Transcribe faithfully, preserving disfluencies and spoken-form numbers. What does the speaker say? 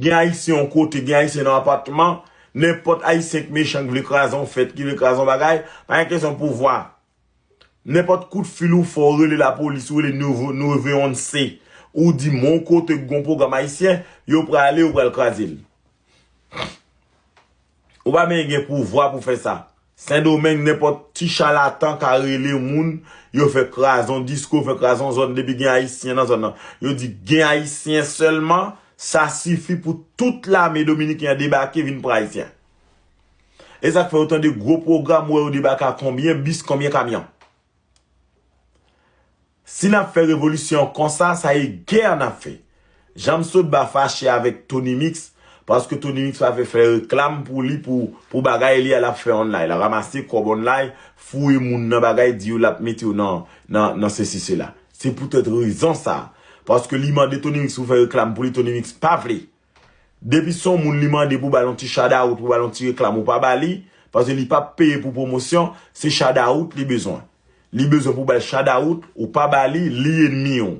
Gen Ayisyen yon kote, gen Ayisyen nan apatman. Nenpòt Ayisyen ki mechan, ki vle kraze yon fèt, ki vle kraze yon bagay, pa gen kesyon pouvwa. Nenpòt kout fil ou fè, ou rele lapolis, ou rele nou, nou reveyonse, ou di men yon kote ki gon pwogram ayisyen, yo prale, yo pral kraze l. Ou pa menm gen pouvwa pou fè sa. Sendomeng, nenpòt ti chalatan ka rele moun, yo fè kraze yon disko, fè kraze yon zòn, depi gen Ayisyen nan zòn nan. Yo di gen Ayisyen sèlman, sa sifi pou tout lame dominiken an debake vin pran Ayisyen. E sa k fè ou tande gwo pwogram, ou wè yo debake a konbyen bis, konbyen kamyon. Si n ap fè revolisyon konsa, sa e gè n ap fè. Jan m sot ba fache avèk Tony Mix, paske Tony Mix pa vle fè reklam pou li, pou, pou bagay li a l ap fè online, l ap ranmase kòb online, foure moun nan bagay, di yo l ap mete yo nan, nan, nan sesi sela. Se poutèt rezon sa. Paske li mande Tony Mix pou fè reklam pou li, Tony Mix pa vle. Depi se yon moun li mande pou ba l yon ti shout out, pou ba l yon ti reklam, ou pa ba li, paske li p ap peye pou pwomosyon, se shout out li bezwen. Li bezwen pou ba l shout out, ou pa ba li, li enmi w.